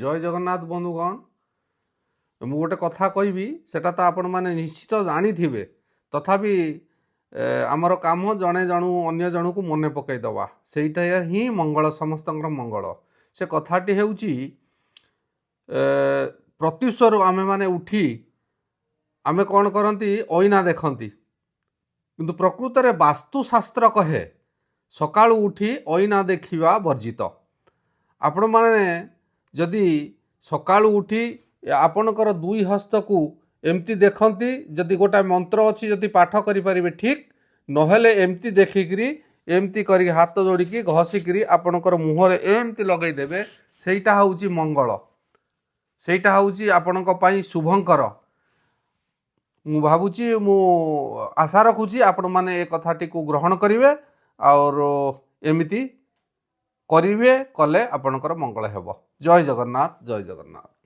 ଜୟ ଜଗନ୍ନାଥ ବନ୍ଧୁଗଣ। ମୁଁ ଗୋଟେ କଥା କହିବି, ସେଟା ତ ଆପଣମାନେ ନିଶ୍ଚିତ ଜାଣିଥିବେ, ତଥାପି ଆମର କାମ ଜଣେ ଜଣୁ ଅନ୍ୟ ଜଣକୁ ମନେ ପକାଇଦେବା, ସେଇଟା ହିଁ ମଙ୍ଗଳ, ସମସ୍ତଙ୍କର ମଙ୍ଗଳ। ସେ କଥାଟି ହେଉଛି, ପ୍ରତ୍ୟୁଷରୁ ଆମେମାନେ ଉଠି ଆମେ କ'ଣ କରନ୍ତି? ଅଇନା ଦେଖନ୍ତି। କିନ୍ତୁ ପ୍ରକୃତରେ ବାସ୍ତୁଶାସ୍ତ୍ର କହେ, ସକାଳୁ ଉଠି ଅଇନା ଦେଖିବା ବର୍ଜିତ। ଆପଣମାନେ ଯଦି ସକାଳୁ ଉଠି ଆପଣଙ୍କର ଦୁଇ ହସ୍ତକୁ ଏମିତି ଦେଖନ୍ତି, ଯଦି ଗୋଟାଏ ମନ୍ତ୍ର ଅଛି, ଯଦି ପାଠ କରିପାରିବେ ଠିକ୍, ନହେଲେ ଏମିତି ଦେଖିକିରି, ଏମିତି କରିକି ହାତ ଯୋଡ଼ିକି ଘଷିକିରି ଆପଣଙ୍କର ମୁହଁରେ ଏମିତି ଲଗେଇଦେବେ, ସେଇଟା ହେଉଛି ମଙ୍ଗଳ, ସେଇଟା ହେଉଛି ଆପଣଙ୍କ ପାଇଁ ଶୁଭଙ୍କର। ମୁଁ ଭାବୁଛି, ମୁଁ ଆଶା ରଖୁଛି, ଆପଣମାନେ ଏ କଥାଟିକୁ ଗ୍ରହଣ କରିବେ ଆଉ ଏମିତି କରିବେ। କଲେ ଆପଣଙ୍କର ମଙ୍ଗଳ ହେବ। ଜୟ ଜଗନ୍ନାଥ, ଜୟ ଜଗନ୍ନାଥ।